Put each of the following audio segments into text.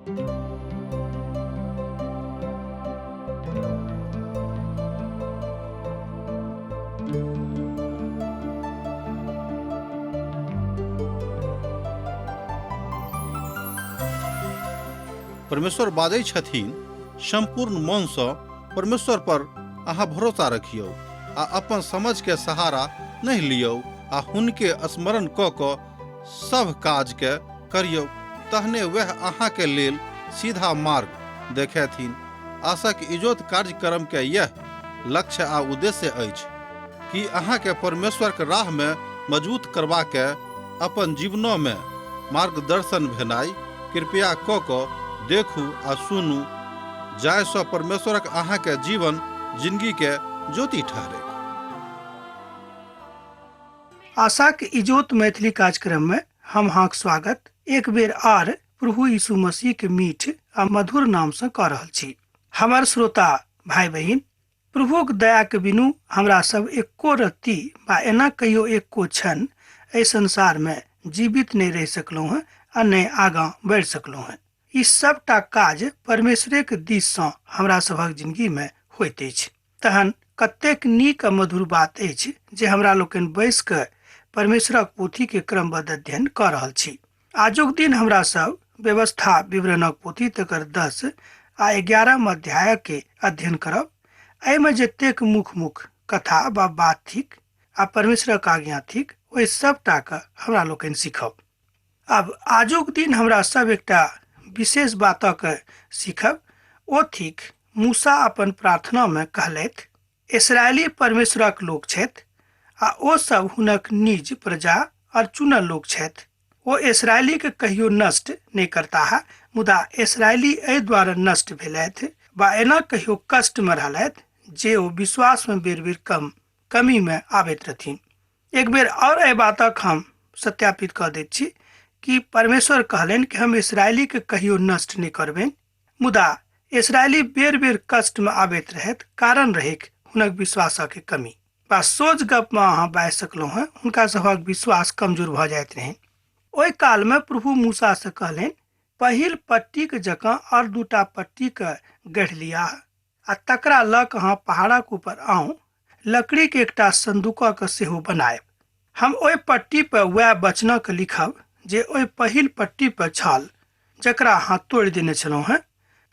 परमेश्वर बाजै छथिन, सम्पूर्ण मनसँ परमेश्वर पर अहाँ भरोसा रखियौ आ अपन समझके सहारा नहि लियौ आ हुनके स्मरण कऽ कऽ सभ काजके करियौ, तहने वएह अहाँके लेल सीधा मार्ग देखेथिन। आशाक इजोत कार्यक्रम के यह लक्ष्य आ उद्देश्य अछि कि अहाँके परमेश्वर के राह में मजबूत करबा के अपन जीवनों में मार्गदर्शन भेनाइ। कृपया क क देखू आ सुनू, जाहि सँ परमेश्वरक अहाँके जीवन जिंदगी के ज्योति ठहरे। आशाक इजोत मैथिली कार्यक्रम में हम अहाँक स्वागत एक बेर आर प्रभु यीशु मसीह के मीठ आ मधुर नाम से कऽ रहल छी। हमर श्रोता भाई बहिन, प्रभुक दया के बिनु हमरा सब एको रत्ती बा एना कहियो एको क्षण एहि संसार में जीवित नहीं रह सकलहुँ हैं आ नहीं आगाँ बढ़ि सकलहुँ हैं। ई सबटा काज परमेश्वरेक दिस सँ हमरा सभक जिंदगी में होइत अछि। तहन कतेक नीक आ मधुर बात अछि जे हमरा लोकनि बैस कऽ परमेश्वरक पोथी के क्रमबद्ध अध्ययन कऽ रहल छी। आजुक दिन हमरा सब व्यवस्था विवरणक पोथी तकर 10 आ 11 अध्याय के अध्ययन करब। एहिमे जतेक मुख्य मुख्य कथा वा बात थिक आ परमेश्वरक आज्ञा थिक, ओहि सबटा के हमरा लोकनि सीखब। अब आजुक दिन हमरा सब एकटा विशेष बातक सीखब, ओ थिक मूसा अपन प्रार्थना में कहलथि, इसराइली परमेश्वरक लोक छथि आ ओ सब हुनक निज प्रजा और चुनल लोक छथि। ओ इसराइली के कहियो नष्ट नहीं करता है, मुदा इसराइली एहि द्वारा नष्ट भेलथि बा एना कहियो कष्ट में रहलथि जे ओ विश्वास में बेर बेर कमी में आबैत रहथिन। एक बेर और एहि बातक हम सत्यापित कऽ दैत छी कि परमेश्वर कहलनि कि हम इसराइली के कहियो नष्ट नहीं करबनि, मुदा इसराइली बेर बेर कष्ट में आबैत रहैत, कारण रहैक हुनक विश्वासक के कमी। बा सोझ गप में अहाँ बाजि सकलहुँ हेँ, हुनका सभक विश्वास कमजोर भऽ जाइत रहनि। ओहि काल में प्रभु मूसा से कहलनि, पहिल पट्टीक जकाँ और दूटा पट्टी के गढ़ि लिया आ तकरा लऽ कऽ अहाँ पहाड़क ऊपर आउ, लकड़ी के एकटा संदूकक सेहो बनायब। हम ओहि पट्टी पर वएह वचनक लिखब जे ओहि पहिल पट्टी पर छल, जकरा अहाँ तोड़ि देने छलहुँ हेँ,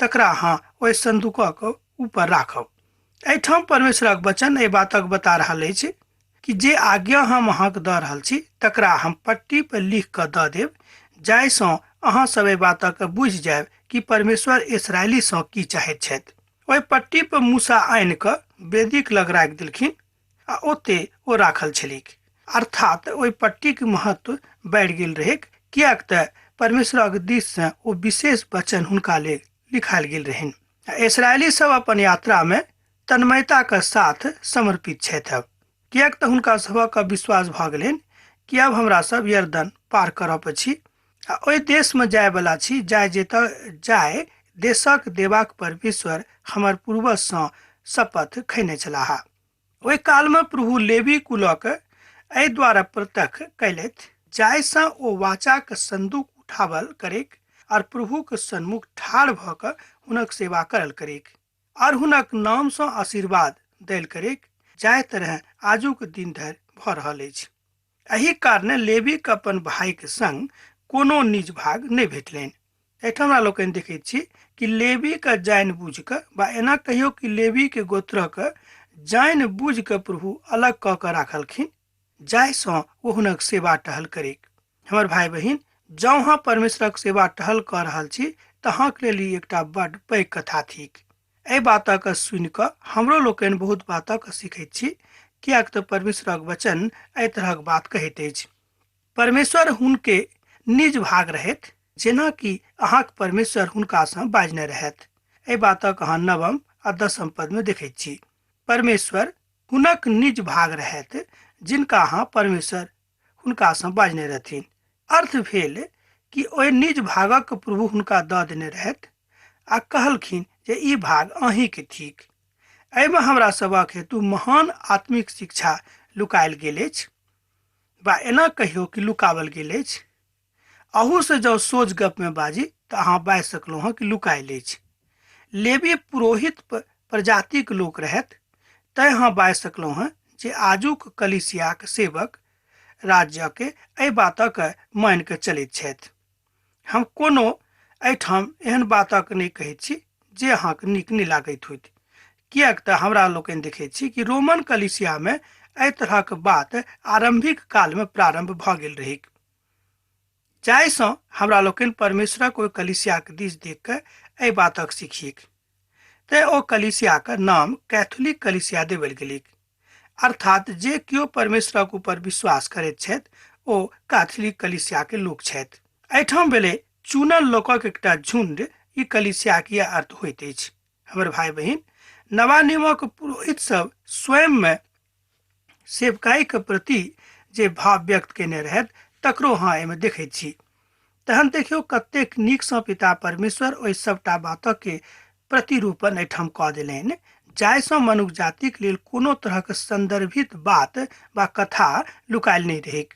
तकरा अहाँ ओहि संदूकक ऊपर राखब। एहिठाम परमेश्वरक वचन एहि बातक बता रहल अछि कि जे आज्ञा हम अहाँके दऽ रहल छी तकरा हम पट्टी पर लिख कऽ दऽ देब, जाहिसँ अहाँ सब एहि बातक बुझि जायब कि परमेश्वर इसराइली सँ की चाहैत छथि। ओहि पट्टी पर मूसा आनि कऽ वेदीक लग राखि देलखिन आ ओते ओ राखल छलैक। अर्थात ओहि पट्टीक महत्व बढ़ि गेल रहैक, किएक तऽ परमेश्वरक दिस सँ ओ विशेष वचन हुनका लेल लिखायल गेल रहनि। आ इसराइली सब अपन यात्रा में तन्मयता के साथ समर्पित छथि अब, किएक तऽ हुनका सभक विश्वास भऽ गेलनि कि अब हमरा सब यरदन पार करब अछि आ ओहि देश में जाय वाला छी, जाय जेतऽ जाय देशक देबाक परमेश्वर हमर पूर्वज सँ शपथ खैने छलाह। ओहि काल में प्रभु लेवी कुलक एहि द्वारा प्रत्यक्ष कयलथि, जाहिसँ ओ वाचाक संदूक उठावल करैक और प्रभुक सन्मुख ठाढ़ भऽ कऽ हुनक सेवा करल करैक और हुनक नाम सँ आशीर्वाद देल करैक, जाहि तरह आजुक दिन धरि भऽ रहल अछि। एहि कारणे लेवीक अपन भाईक संग कोनो निज भाग नहि भेटलनि। एहिठाम हमरा लोकनि देखैत छी कि लेवीके जानि बुझि कऽ बा एना कहियौ कि लेवीके गोत्रक जानि बुझि कऽ प्रभु अलग कऽ कऽ राखलखिन, जाहिसँ ओ हुनक सेवा टहल करैक। हमर भाई बहिन, जँ अहाँ परमेश्वरक सेवा टहल कऽ रहल छी तऽ अहाँके लेल ई एकटा बड्ड पैघ कथा थिक। एहि बातक सुनि कऽ हमरो लोकनि बहुत बातक सीखैत छी, किएक तऽ परमेश्वरक वचन एहि तरहक बात कहैत अछि। परमेश्वर हुनके निज भाग रहथि, जेना कि अहाँक परमेश्वर हुनकासँ बाजने रहथि। एहि बातक अहाँ नवम आ दसम पदमे देखैत छी। परमेश्वर हुनक निज भाग रहथि, जिनका अहाँ परमेश्वर हुनकासँ बाजने रहथिन। अर्थ भेल कि ओहि निज भागक प्रभु हुनका दऽ देने रहथि आ कहलखिन जे ई भाग अहीँके थिक। एहिमे हमरा सभक हेतु महान आत्मिक शिक्षा लुकायल गेल अछि, बा एना कहियो कि लुकावल गेल अछि। अहूसँ जँ सोझ गपमे बाजी तऽ तऽ अहाँ बाजि सकलहुँ हँ कि लुकायल अछि। लेवी पुरोहित प्रजातिक लोक रहथि, तैँ अहाँ बाजि सकलहुँ हँ जे आजुक कलीसियाक सेवक राज्यके एहि बातक मानि कऽ चलैत छथि। हम कोनो एहिठाम एहन बातक नहि कहैत छी जे अहाँके नीक नहि लागैत होइत, किएक तऽ हमरा लोकनि देखैत छी कि रोमन कलीसियामे एहि तरहक बात आरम्भिक कालमे प्रारम्भ भऽ गेल रहैक, जाहिसँ हमरा लोकनि परमेश्वरक ओहि कलीसियाक दिस देख कऽ एहि बातक सिखिक। तेँ ओ कलीसियाक नाम कैथोलिक कलीसिया देबल गेलैक, अर्थात जे केओ परमेश्वरक ऊपर विश्वास करैत छथि ओ कैथोलिक कलीसियाके लोक छथि। एहिठाम भेलै चुनल लोकक एकटा झुंड, ई कलीसियाक यैह अर्थ होइत अछि। हमर भाई बहिन, नवा नियमक पुरोहित सब स्वयं में सेवकाई के प्रति जे भाव व्यक्त केने रहथि तकरो अहाँ एहिमे देखैत छी। तहन देखियौ कतेक नीकसँ पिता परमेश्वर ओहि सबटा बातक के प्रतिरूपण एहिठाम कऽ देलनि, जाहिसँ मनुख जातिक लेल कोनो तरहक संदर्भित बात वा कथा लुकायल नहि रहैक।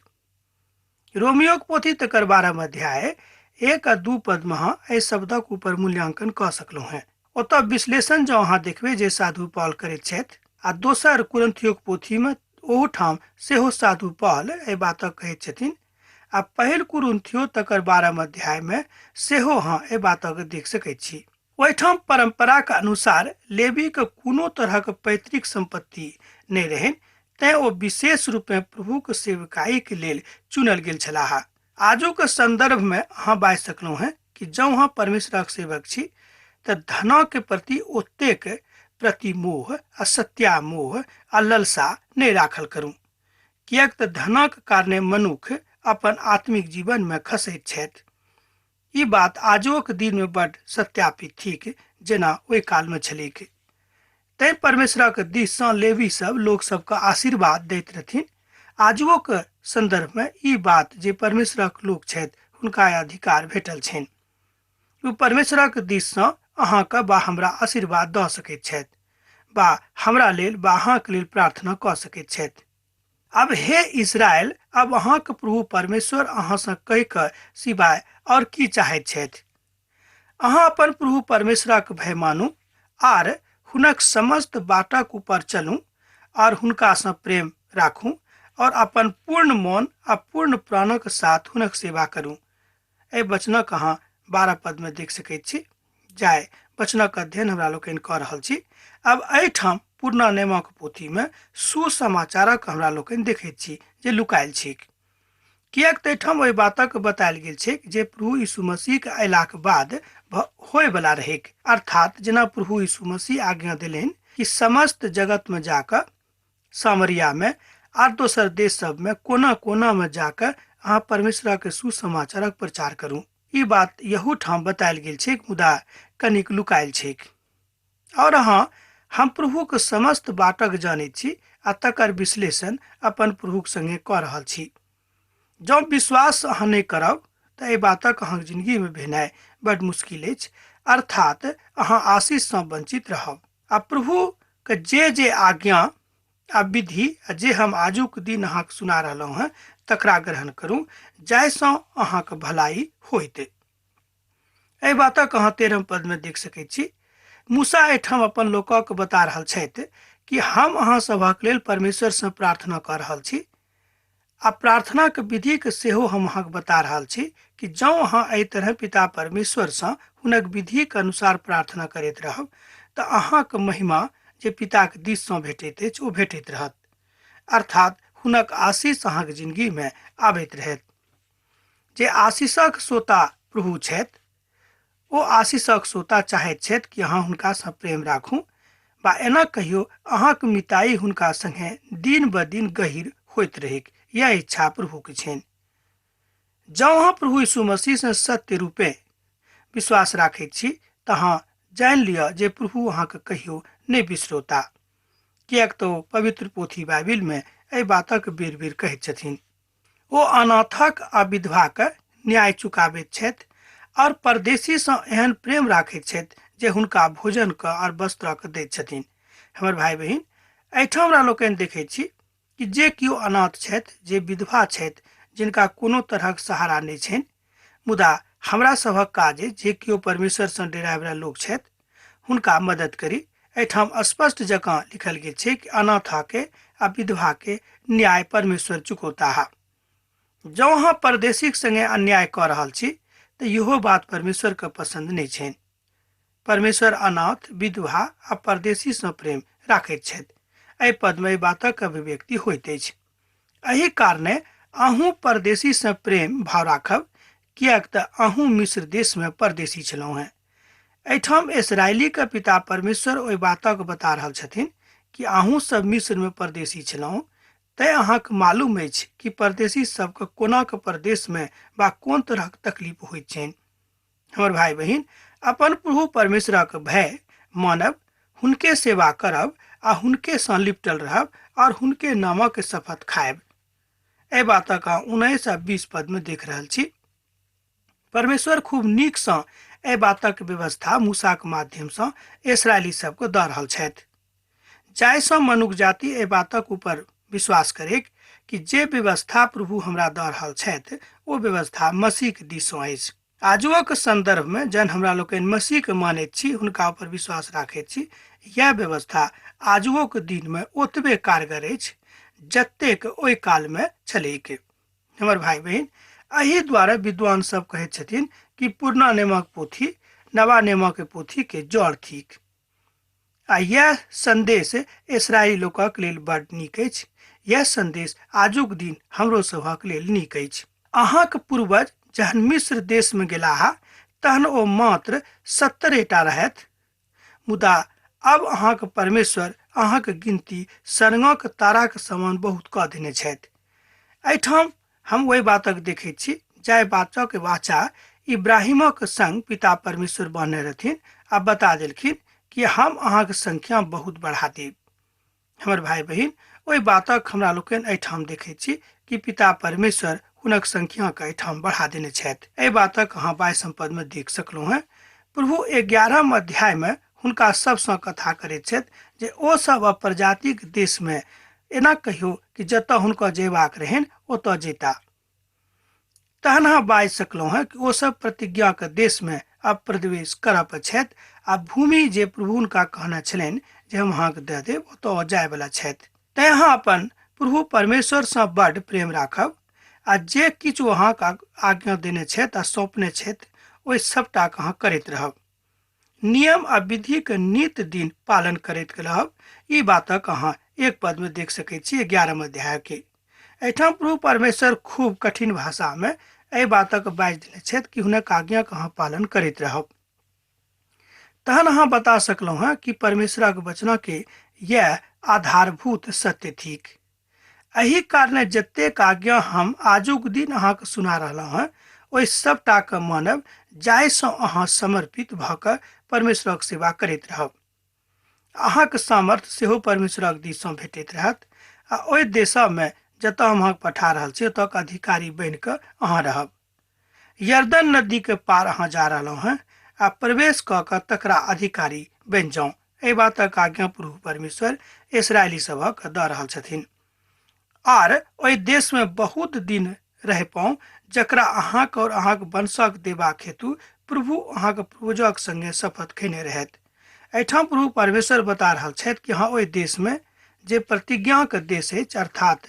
रोमियोक पोथी तकर 12 अध्याय 1 आ 2 पदमे अहाँ एहि शब्दक ऊपर मूल्यांकन कऽ सकलहुँ हेँ। ओतऽ विश्लेषण जँ अहाँ देखबै जे साधु पॉल करैत छथि, आ दोसर कुरिन्थियोक पोथीमे ओहूठाम सेहो साधु पॉल एहि बातक कहैत छथिन, आ पहिल कुरिन्थियो तकर 12 अध्यायमे सेहो अहाँ एहि बातक देख सकैत छी। ओहिठाम परंपराक अनुसार लेवीक कोनो तरहक पैतृक संपत्ति नहि रहनि, तें ओ विशेष रूपेँ प्रभुक सेवकाईक लेल चुनल गेल छलाह। आजुक संदर्भमे अहाँ बाजि सकलहुँ हेँ कि जँ अहाँ परमेश्वरक सेवक छी तऽ धनक प्रति ओतेक प्रतिमोह आ सत्यामोह आ ललसा नहि राखल करू, किएक तऽ धनक कारणे मनुख अपन आत्मिक जीवनमे खसैत छथि। ई बात आजुक दिनमे बड सत्यापित थिक, जेना ओहि कालमे छलैक। तैं परमेश्वरक दिससँ लेवी सब लोक सबके आशीर्वाद दैत रहथिन। आजुओक संदर्भमे ई बात जे परमेश्वरक लोक छथि हुनका अधिकार भेटल छनि, ओ परमेश्वरक दिससँ अहाँके वा हमरा आशीर्वाद दऽ सकैत छथि, वा हमरा लेल वा अहाँके लेल प्रार्थना कऽ सकैत छथि। अब हे इस्राएल, अब अहाँके प्रभु परमेश्वर अहाँसँ कहि कऽ सिवाय और की चाहैत छथि? अहाँ अपन प्रभु परमेश्वरक भय मानू आर हुनक समस्त बाटक ऊपर चलू और हुनकासँ प्रेम राखू और अपन पूर्ण मन आ पूर्ण प्राणक साथ हुनक सेवा करू। एहि वचनक अहाँ 12 पदमे देख सकैत छी। जाय वचनक अध्ययन हमरा लोकनि कऽ रहल छी। अब एहिठाम पुरना नियमक पोथीमे सुसमाचारक हमरा लोकनि देखैत छी जे लुकायल छैक, किएक तऽ एहिठाम ओहि बातक बतायल गेल छैक जे प्रभु यीशु मसीहके अयलाक बाद होयवला रहैक। अर्थात जेना प्रभु यीशु मसीह आज्ञा देलनि कि समस्त जगतमे जाकऽ सामरियामे आर दोसर देश सबमे कोना कोनामे जाकऽ अहाँ परमेश्वरक सुसमाचारक प्रचार करू। ई बात यहू ठाम बतायल गेल छैक, मुदा कनिक लुकायल छैक। और अहाँ हम प्रभुक समस्त बाटक जानैत छी आ तकर विश्लेषण अपन प्रभुक संगे कऽ रहल छी। जँ विश्वास अहाँ नहि करब तऽ एहि बातक अहाँक जिंदगीमे भेनाइ बड मुश्किल अछि, अर्थात अहाँ आशीषसँ वंचित रहब। आ प्रभुके जे जे आज्ञा आ विधि आ जे हम आजुक दिन अहाँके सुना रहलहुँ हेँ तकरा ग्रहण करू, जाहिसँ अहाँके भलाई होइत। एहि बातक अहाँ 13 पदमे देख सकैत छी। मूसा एहिठाम अपन लोकक बता रहल छथि कि हम अहाँ सभक लेल परमेश्वरसँ प्रार्थना कऽ रहल छी आ प्रार्थनाक विधिक सेहो हम अहाँके बता रहल छी कि जँ अहाँ एहि तरह पिता परमेश्वरसँ हुनक विधिक अनुसार प्रार्थना करैत रहब तऽ अहाँक महिमा जे पिताक दिससँ भेटैत अछि ओ भेटैत रहत, अर्थात हुनक आशीष अहाँक जिंदगीमे आबैत रहत। जे आशीषक सोता प्रभु छथि ओ आशीषक सोता चाहैत छथि कि अहाँ हुनकासँ प्रेम राखू, वा एना कहियो अहाँक मिताई हुनका संगे दिन ब दिन गहीर होइत रहैक, यह इच्छा प्रभुके छनि। जँ अहाँ प्रभु यीशु मसीहसँ सत्य रूपे विश्वास राखैत छी तऽ अहाँ जानि लिअ जे प्रभु अहाँके कहियो नहि बिसरौता, किएक तऽ ओ पवित्र पोथी बाइबिलमे एहि बातक बेर बेर कहैत छथिन। ओ अनाथक आ विधवाक न्याय चुकाबैत छथि और परदेशीसँ एहन प्रेम राखैत छथि जे हुनका भोजनके और वस्त्रके दैत छथिन। हमर भाई बहिन, एहिठाम हमरा लोकनि देखैत छी कि जे केओ अनाथ छथि, जे विधवा छथि, जिनका कोनो तरहक सहारा नहि छनि, मुदा हमरा सभक काज जे केओ परमेश्वरसँ डरायवला लोक छथि हुनका मदद करी। एहिठाम स्पष्ट जकाँ लिखल गेल छै कि अनाथाके आ विधवाके न्याय परमेश्वर चुकौताह। जँ अहाँ परदेशीक संगे अन्याय कऽ रहल छी तऽ इहो बात परमेश्वरके पसन्द नहि छनि। परमेश्वर अनाथ, विधवा आ परदेशीसँ प्रेम राखैत छथि। एहि पदमे एहि बातक अभिव्यक्ति होइत अछि। एहि कारणे अहूँ परदेशीसँ प्रेम भाव राखब, किएक तऽ अहूँ मिस्र देशमे परदेशी छलहुँ हेँ। एहिठाम इसराइलीके पिता परमेश्वर ओहि बातक बता रहल छथिन कि अहूँ सब मिस्रमे परदेशी छलहुँ, तैँ अहाँके मालूम अछि कि परदेशी सबके कोना के परदेशमे वा कोन तरहक तकलीफ होइत छनि। हमर भाई बहिन, अपन प्रभु परमेश्वरक भय मानब, हुनके सेवा करब आ हुनके सँ लिपटल रहब और हुनके नामक शपथ खायब। एहि बातक अहाँ 19 आ 20 पदमे देख रहल छी। परमेश्वर खूब नीकसँ एहि बातक व्यवस्था मूसाक माध्यमसँ इसराइली सबके दऽ रहल छथि, जाहिसँ मनुख जाति एहि बातक ऊपर विश्वास करे कि जे व्यवस्था प्रभु हमरा दऽ रहल छथि ओ व्यवस्था मसीहके दिससँ अछि। आजुक संदर्भमे जहन हमरा लोकनि मसीहके मानैत छी, हुनका ऊपर विश्वास राखैत छी, यैह व्यवस्था आजुओक दिनमे ओतबे कारगर अछि जतेक ओहि कालमे छलैक। हमर भाई बहिन, एहि द्वारा विद्वान सब कहैत छथिन कि पुरना नेमक पोथी नवा नेमक पोथी के जड़ थिक आ यैह संदेश इसराइली लोकक लेल बड नीक अछि। यैह संदेश आजुक दिन हमरो सभक लेल नीक अछि। अहाँक पूर्वज जहन मिस्र देश में गेलाह तहन ओ मात्र 70 टा रहथि, मुदा अब अहाँक परमेश्वर अहाँक गिनती सरंगक ताराक समान बहुत कऽ देने छथि। एहिठाम हम ओहि बातक देखैत छी जाहि बातक वाचा इब्राहिमक संग पिता परमेश्वर बान्हने रहथिन आ बता देलखिन कि हम अहाँक संख्या बहुत बढ़ा देब। हमर भाई बहिन, ओहि बातक हमरा लोकनि एहिठाम देखैत छी कि पिता परमेश्वर हुनक संख्या के एहिठाम बढ़ा देने छथि। एहि बातक अहाँ 22 पद में देख सकलहुँ हेँ। प्रभु 11 अध्याय में हुनका सबसँ कथा करैत छथि जे ओ सब अप्रजातिक देश में एना कहियो कि जतऽ हुनका जेबाक रहनि ओतऽ जेता। तहन अहाँ बाजि सकलहुँ हेँ कि ओ सब प्रतिज्ञा के देश में अब प्रवेश करऽ पर छथि आ भूमि जे प्रभु हुनका कहने छलनि जे हम अहाँके दऽ देब ओतऽ ओ जायवला छथि। तैँ अहाँ अपन प्रभु परमेश्वरसँ बड्ड प्रेम राखब आ जे किछु अहाँके आज्ञा देने छथि आ सौंपने छथि ओहि सबटाके अहाँ करैत रहब। नियम आ विधि के नित दिन पालन करैत रहब। ई बातक अहाँ एक पद में देख सकैत छी 11 अध्याय के। एहिठाम प्रभु परमेश्वर खूब कठिन भाषा में एहि बातक बाजि देने छथि कि हुनक आज्ञाक अहाँ पालन करैत रहब। तहन अहाँ बता सकलहुँ हेँ कि परमेश्वरक वचना के यैह आधारभूत सत्य थिक। एहि कारणे जतेक आज्ञा हम आजुक दिन अहाँके सुना रहलहुँ हेँ ओहि सबटाके मानब, जाहिसँ अहाँ समर्पित भऽ कऽ परमेश्वरक सेवा करैत रहब। अहाँके सामर्थ्य सेहो परमेश्वरक दिससँ भेटैत रहत आ ओहि देशमे जतऽ हम अहाँके पठा रहल छी ओतऽके अधिकारी बनि कऽ अहाँ रहब। यर्दन नदी के पार अहाँ जा रहलहुँ हेँ आ प्रवेश कऽ कऽ तकरा अधिकारी बनि जाउ। एहि बातक आज्ञा प्रभु परमेश्वर इसराइली सभक दऽ रहल छथिन। आर ओहि देश में बहुत दिन रह पाऊँ जकरा अहाँक और अहाँक वंशक देबाक हेतु प्रभु अहाँक पूर्वजक संगे शपथ खेने रहथि। एहिठाम प्रभु परमेश्वर बता रहल छथि कि अहाँ ओहि देश में जे प्रतिज्ञाक देश अछि, अर्थात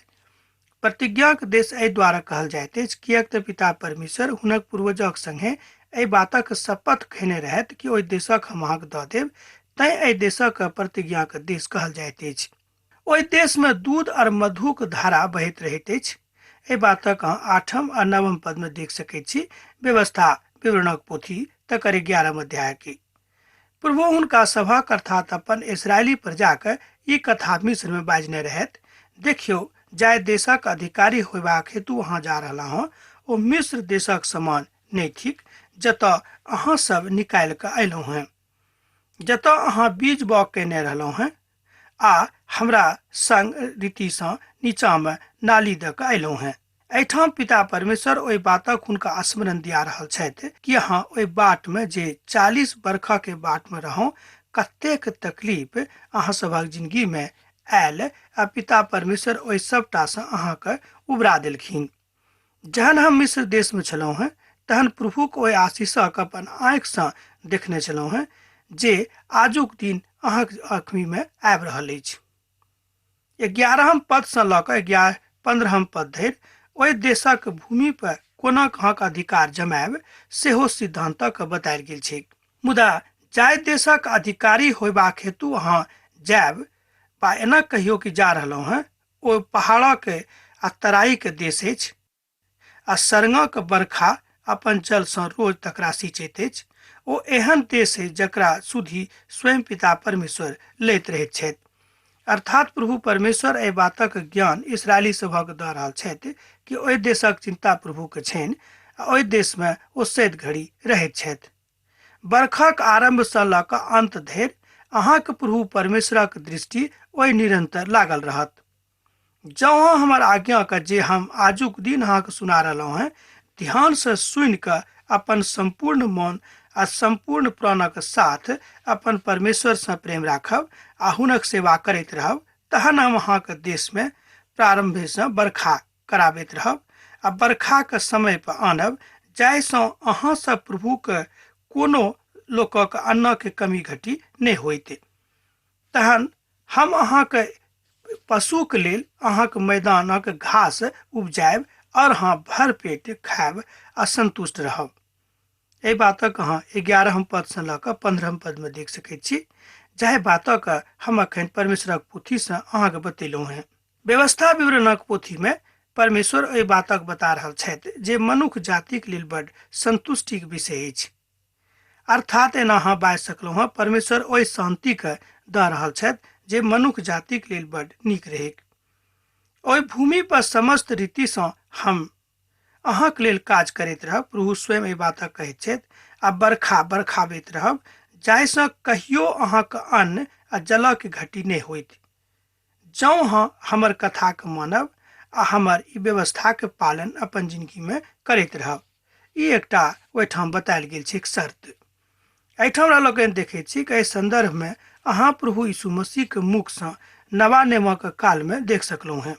प्रतिज्ञाक देश एहि द्वारा कहल जाइत अछि किएक तऽ पिता परमेश्वर हुनक पूर्वजक संगे एहि बातक शपथ खेने रहथि कि ओहि देशक हम अहाँके दऽ देब, तैँ एहि देशक प्रतिज्ञाक देश कहल जाइत अछि। ओहि देशमे दूध और मधुक धारा बहैत रहैत अछि। एहि बातक अहाँ 8 आ 9 पदमे देख सकैत छी, व्यवस्था विवरणक पोथी तकर 11 अध्याय के। प्रभु हुनका सभक अर्थात अपन इसराइली प्रजाक ई कथा मिस्र में बाजने रहथि, देखियौ जाहि देशक अधिकारी होयबाक हेतु अहाँ जा रहला हँ ओ मिस्र देशक समान नहि थिक जतऽ अहाँ सब निकालि कऽ अयलहुँ हेँ, जतऽ अहाँ बीज बाउग कयने रहलहुँ हेँ आ हमरा संग रीतिसँ नीचाँमे नाली दऽ कऽ अयलहुँ हेँ। एहिठाम पिता परमेश्वर ओहि बातक हुनका स्मरण दिया रहल छथि कि अहाँ ओहि बाटमे जे 40 बरखके बाटमे रहौ कतेक तकलीफ अहाँ सभक जिंदगीमे आयल आ पिता परमेश्वर ओहि सबटासँ अहाँके उबरा देलखिन। जहन हम मिस्र देशमे छलहुँ हेँ तहन प्रभुक ओहि आशीषक अपन आँखिसँ देखने छलहुँ हेँ जे आजुक दिन अहाँक आँखिमे आबि रहल अछि। 11 पदसँ लऽ कऽ 15 पद धरि ओहि देशक भूमि पर कोना अहाँक अधिकार जमायब सेहो सिद्धान्तक बतायल गेल छैक। मुदा जाहि देशक अधिकारी होयबाक हेतु अहाँ जायब बा एना कहियो कि जा रहलहुँ हेँ, ओ पहाड़क आ तराईके देश अछि आ सरंगक बरखा अपन जलसँ रोज तकरा सिंचैत अछि। ओ एहन देश अछि जकरा सुधि स्वयं पिता परमेश्वर लैत रहैत छथि। अर्थात प्रभु परमेश्वर एहि बातक ज्ञान इसराइली सभक दऽ रहल छथि कि ओहि देशक चिन्ता प्रभुके छनि आ ओहि देशमे ओ सैद घड़ी रहैत छथि। बरखाक आरम्भसँ लऽ कऽ अन्त धरि अहाँके प्रभु परमेश्वरक दृष्टि ओहि निरन्तर लागल रहत। जँ अहाँ हमर आज्ञाके जे हम आजुक दिन अहाँके सुना रहलहुँ हेँ ध्यानसँ सुनि कऽ अपन सम्पूर्ण मन आ सम्पूर्ण प्राणक साथ अपन परमेश्वरसँ प्रेम राखब आ हुनक सेवा करैत रहब, तहन हम अहाँके देशमे प्रारम्भेसँ बरखा कराबैत रहब आ बरखाके समय पर आनब, जाहिसँ अहाँ सब प्रभुके कोनो लोकक अन्नके कमी घटी नहि होइत। तहन हम अहाँके पशुके लेल अहाँके मैदानक घास उपजायब और अहाँ भर पेट खायब आ संतुष्ट रहब। एहि बातक अहाँ 11 पदसँ लऽ कऽ 15 पदमे देख सकैत छी, जाहि बातक हम अखन परमेश्वरक पोथीसँ अहाँके बतेलहुँ हेँ। व्यवस्था विवरणक पोथीमे परमेश्वर एहि बातक बता रहल छथि जे मनुख जातिक लेल बड संतुष्टिक विषय अछि। अर्थात एना अहाँ बाजि सकलहुँ हँ, परमेश्वर ओहि शान्तिके दऽ रहल छथि जे मनुख जातिक लेल बड नीक रहैक। ओहि भूमि पर समस्त रीतिसँ हम अहाँक लेल काज करैत रहब, प्रभु स्वयं एहि बातक कहैत छथि, आ बरखा बरखाबैत रहब जाहिसँ कहियो अहाँक अन्न आ जलक घटी नहि होइत। जँ अहाँ हमर कथाके मानब आ हमर ई व्यवस्थाके पालन अपन जिंदगीमे करैत रहब। ई एकटा ओहिठाम बतायल गेल छै शर्त। एहिठाम हमरा लोकनि देखैत छी कि एहि सन्दर्भमे अहाँ प्रभु यीशु मसीहके मुखसँ नवा नियमक कालमे देख सकलहुँ हेँ,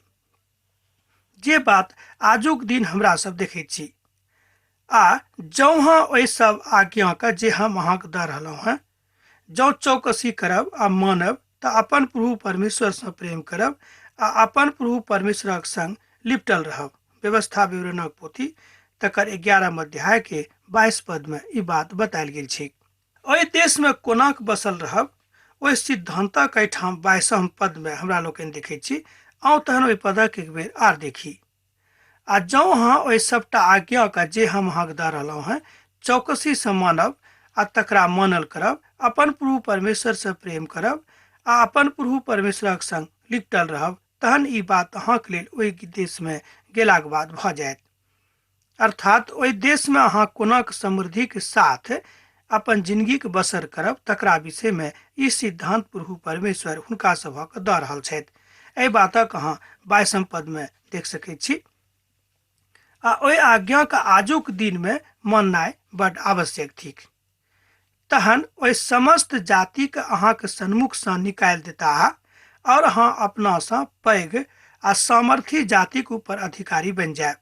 जे बात आजुक दिन हमरा सब देखैत छी। आ जँ अहाँ ओहि सब आज्ञाके जे हम अहाँके दऽ रहलहुँ हेँ जँ चौकसी करब आ मानब तऽ अपन प्रभु परमेश्वरसँ प्रेम करब आ अपन प्रभु परमेश्वरक संग लिपटल रहब। व्यवस्था विवरणक पोथी तकर 11 अध्याय के 22 पद में ई बात बतायल गेल छै। ओहि देश में कोनाक बसल रहब ओहि सिद्धांतक एहिठाम 22 पद में हमरा लोकनि देखैत छी। आउ तहन ओहि पदक एक बेर आर देखी। आ जँ अहाँ ओहि सबटा आज्ञाके जे हम अहाँके दऽ रहलहुँ हेँ चौकसीसँ मानब आ तकरा मानल करब, अपन प्रभु परमेश्वरसँ प्रेम करब आ अपन प्रभु परमेश्वरक संग लिपटल रहब, तहन ई बात अहाँके लेल ओहि देशमे गेलाक बाद भऽ जायत। अर्थात ओहि देशमे अहाँ कोनाक समृद्धिके साथ अपन जिंदगीके बसर करब तकरा विषयमे ई सिद्धांत प्रभु परमेश्वर हुनका सभक दऽ रहल छथि। एहि बातक अहाँ 22 पदमे देख सकैत छी। आ ओहि आज्ञाके आजुक दिनमे माननाइ बड आवश्यक थिक। तहन ओहि समस्त जातिके अहाँके सन्मुखसँ निकालि देताह और अहाँ अपनासँ पैघ आ सामर्थी जातिक ऊपर अधिकारी बनि जायब।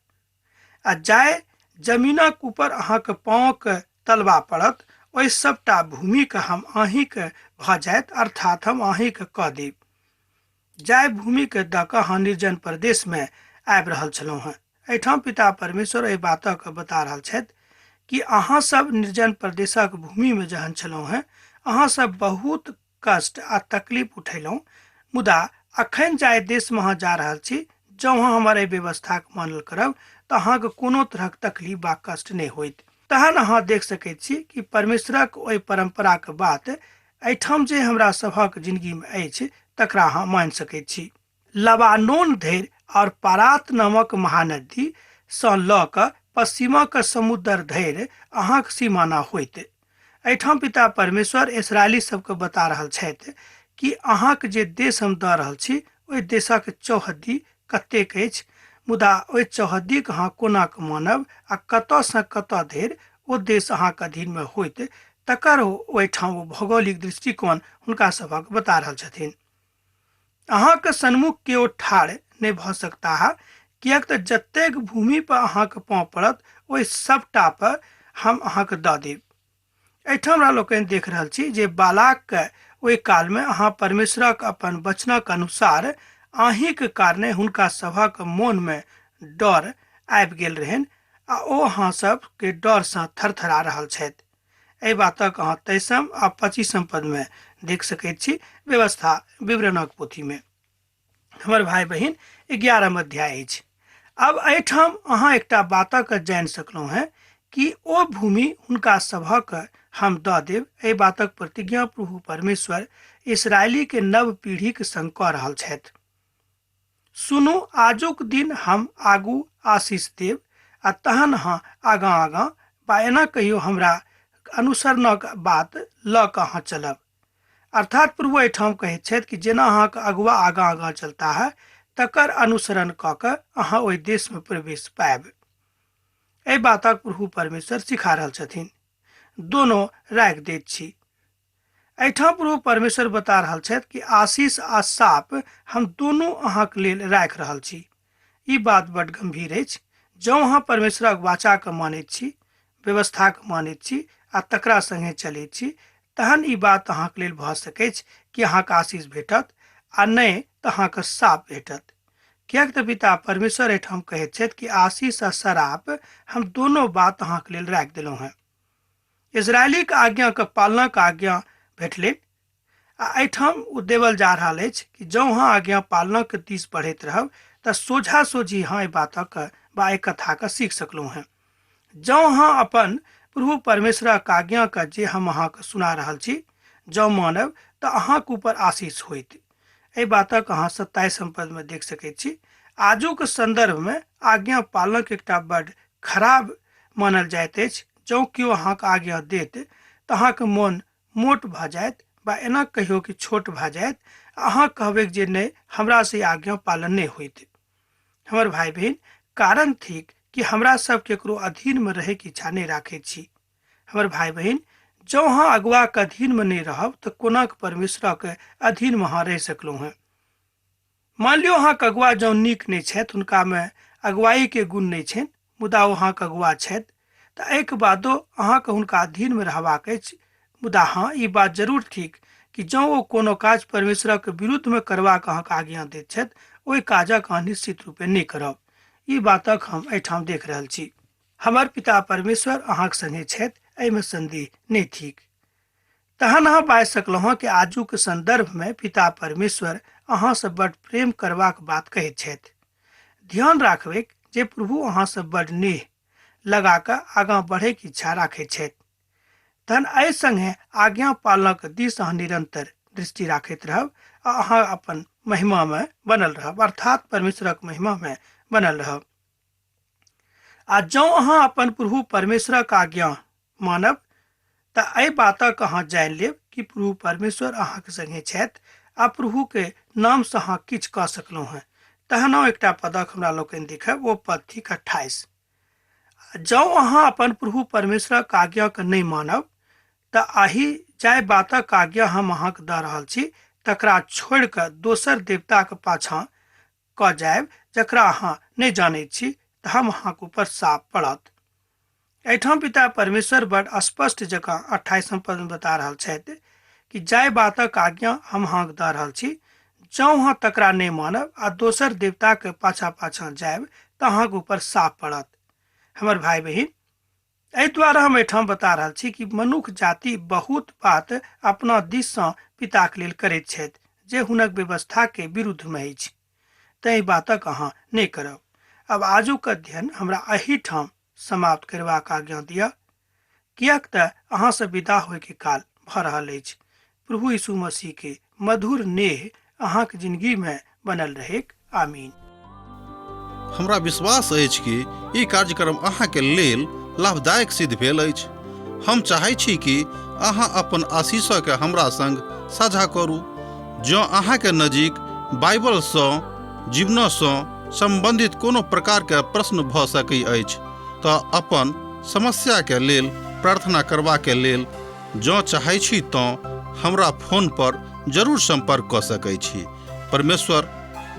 आ जाहि जमीनक ऊपर अहाँके पाँवके तलबा पड़त ओहि सबटा भूमिके हम अहीँके भऽ जायत, अर्थात हम अहीँके कऽ देब। जाहि भूमिके दऽ कऽ अहाँ निर्जन प्रदेशमे आबि रहल छलहुँ हेँ। एहिठाम पिता परमेश्वर एहि बातक बता रहल छथि कि अहाँ सब निर्जन प्रदेशक भूमिमे जहन छलहुँ हेँ अहाँ सब बहुत कष्ट आ तकलीफ उठेलहुँ, मुदा अखन जाहि देशमे अहाँ जा रहल छी जँ अहाँ हमर एहि व्यवस्थाके मानल करब तऽ अहाँके कोनो तरहक तकलीफ वा कष्ट नहि होइत। तहन अहाँ देख सकैत छी कि परमेश्वरक ओहि परम्पराके बात एहिठाम जे हमरा सभक जिंदगीमे अछि तकरा अहाँ मानि सकैत छी। लबानोन धरि और पारात नामक महानदी सँ लऽ कऽ पश्चिमक समुद्र धरि अहाँक सीमाना होइत। एहिठाम पिता परमेश्वर इसराइली सबके बता रहल छथि कि अहाँक जे देश हम दऽ रहल छी ओहि देशक चौहद्दी कतेक अछि, मुदा ओहि चौहद्दीके अहाँ कोना कऽ मानब आ कतऽसँ कतऽ धरि ओ देश अहाँके अधीनमे होइत तकर ओहिठाम ओ भौगोलिक दृष्टिकोण हुनका सभक बता रहल छथिन। अहाँके सन्मुख केओ ठाढ़ नहि भऽ सकताह, किएक तऽ जतेक भूमि पर अहाँके पाँव पड़त ओहि सभटा पर हम अहाँके दऽ देब। एहिठाम हमरा लोकनि देख रहल छी जे बालाकके ओहि कालमे अहाँ परमेश्वरक अपन वचनक अनुसार अहीँके कारणे हुनका सभक मोनमे डर आबि गेल रहनि आ ओ अहाँ सबके डरसँ थरथरा रहल छथि। एहि बातक अहाँ 23 आ 25 पदमे देख सकैत छी व्यवस्था विवरणक पोथीमे। हमर भाई बहिन, 11 अध्याय अछि। अब एहिठाम अहाँ एकटा बातक जानि सकलहुँ हेँ कि ओ भूमि हुनका सभक हम दऽ देब। एहि बातक प्रतिज्ञा प्रभु परमेश्वर इसराइली के नव पीढ़ीक संग कऽ रहल छथि। सुनू, आजुक दिन हम आगू आशीष देब आ तहन अहाँ आगाँ आगाँ बा एना कहियो हमरा अनुसरणक बात लऽ कऽ अहाँ चलब। अर्थात प्रभु एहिठाम कहैत छथि कि जेना अहाँके अगुआ आगाँ आगाँ चलता है तकर अनुसरण कऽ कऽ अहाँ ओहि देशमे प्रवेश पायब। एहि बातक प्रभु परमेश्वर सिखा रहल छथिन। दोनो राखि दैत छी। एहिठाम प्रभु परमेश्वर बता रहल छथि कि आशीष आ साप हम दोनों अहाँके लेल राखि रहल छी। ई बात बड गंभीर अछि। जँ अहाँ परमेश्वरक वाचाके मानैत छी, व्यवस्थाके मानैत छी आ तकरा संगे चलैत छी, तहन ई बात अहाँके लेल भऽ सकैछ कि अहाँके आशीष भेटत आ नहि तऽ अहाँके साप भेटत। किएक तऽ पिता परमेश्वर एहिठाम कहैत छथि कि आशीष आ श्राप हम दोनों बात अहाँके लेल राखि देलहुँ हेँ। इजरायलीक आज्ञाके पालनाक आज्ञा भेटलनि आ एहिठाम ओ देवल जा रहल अछि कि जँ अहाँ आज्ञा पालनाक दिस बढ़ैत रहब तऽ सोझा सोझी अहाँ एहि बातक बा एहि कथाके सीख सकलहुँ हेँ। जँ अहाँ अपन प्रभु परमेश्वरक आज्ञाके जे हम अहाँके सुना रहल छी जँ मानब तऽ अहाँके ऊपर आशीष होइत। एहि बातक अहाँ 27 पदमे देख सकैत छी। आजुक संदर्भमे आज्ञा पालनक एकटा बड खराब मानल जाइत अछि। जँ केओ अहाँके आज्ञा देत तऽ अहाँके मोन मोट भऽ जायत बा एना कहियो कि छोट भऽ जायत। अहाँ कहबै जे नहि, हमरा से आज्ञा पालन नहि होइत। हमर भाई बहिन, कारण थिक कि हमरा सब केकरो अधीन में रहे के इच्छा नहीं राखैत छी। हमर भाई बहिन, जँ अहाँ अगुआ के अधीन में नहीं रहब तऽ कोना के परमेश्वर के अधीन में अहाँ रहि सकलहुँ हेँ। मान लियौ अहाँके अगुआ जँ नीक नहि छथि, हुनका में अगुवाई के गुण नहि छनि, मुदा ओ अहाँके अगुआ छथि, तऽ एहिके बादो अहाँके हुनका अधीन में रहबाक अछि। मुदा हाँ, ई बात जरूर ठीक कि जँ ओ कोनो काज परमेश्वरक विरुद्ध में करबाक अहाँके आज्ञा दैत छथि, ओहि काजक अहाँ निश्चित रूपे नहि करब। ई बातक हम एहिठाम देख रहल छी। हमर पिता परमेश्वर अहाँके संगे छथि, एहिमे संदेह नहि थिक। तहन अहाँ बाजि सकलहुँ कि आजुक संदर्भ में पिता परमेश्वर अहाँ से बड प्रेम करबाक बात कहैत छथि। ध्यान राखबैक जे प्रभु अहाँ से बड नेह लगा कऽ आगाँ बढ़ैके इच्छा राखैत छथि। तहन एहि संगे आज्ञा पालनक दिस अहाँ निरंतर दृष्टि राखैत रहब आ अहाँ अपन महिमा में बनल रहब, अर्थात परमेश्वरक महिमा में बनल रहब। आ जँ अहाँ अपन प्रभु परमेश्वरक आज्ञा मानब तऽ एहि बातक अहाँ जानि लेब कि प्रभु परमेश्वर अहाँके संगे छथि आ प्रभु के नाम से अहाँ किछु कऽ सकलहुँ हेँ। तहन एकटा पदक हमरा लोकनि देखब, ओ पद थिक 28। जँ अहाँ अपन प्रभु परमेश्वरक आज्ञाके नहि मानब तऽ आहि जाहि बातक आज्ञा हम अहाँके दऽ रहल छी तकरा छोड़ि कऽ दोसर देवताके पाछाँ कऽ जायब जकरा अहाँ नहि जानैत छी, तऽ हम अहाँके ऊपर साप पड़त। एहिठाम पिता परमेश्वर बड स्पष्ट जकाँ 28 पद में बता रहल छथि कि जाहि बातक आज्ञा हम अहाँके दऽ रहल छी, जँ अहाँ तकरा नहि मानब आ दोसर देवताके पाछाँ पाछाँ जायब तऽ अहाँके ऊपर साप पड़त। हमर भाई बहिन, एहि द्वारा हम एहिठाम बता रहल छी कि मनुख जाति बहुत बात अपना दिस सँ पिताक लेल करैत छथि जे हुनक व्यवस्था के विरुद्ध में अछि, तैं ई बातक अहाँ नहि करब। अब आजुक अध्ययन हमरा एहिठाम समाप्त करबाक आज्ञा दिअ, किएक तऽ अहाँ से विदा होय के काल भऽ रहल अछि। प्रभु यीशु मसीह के मधुर नेह अहाँके जिंदगी में बनल रहेक। आमीन। हमरा विश्वास अछि कि ई कार्यक्रम अहाँके लेल लाभदायक सिद्ध भेल अछि। हम चाहै छी कि अहाँ अपन आशीषके हमरा संग साझा करू। जँ अहाँके नजीक बाइबलसँ जीवनसँ सम्बन्धित कोनो प्रकारके प्रश्न भऽ सकै अछि तऽ अपन समस्याके लेल प्रार्थना करबाके लेल जँ चाहै छी तँ हमरा फोन पर जरूर सम्पर्क कऽ सकै छी। परमेश्वर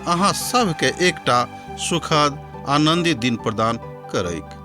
अहाँ सभके एकटा सुखद आनंदित दिन प्रदान करैक।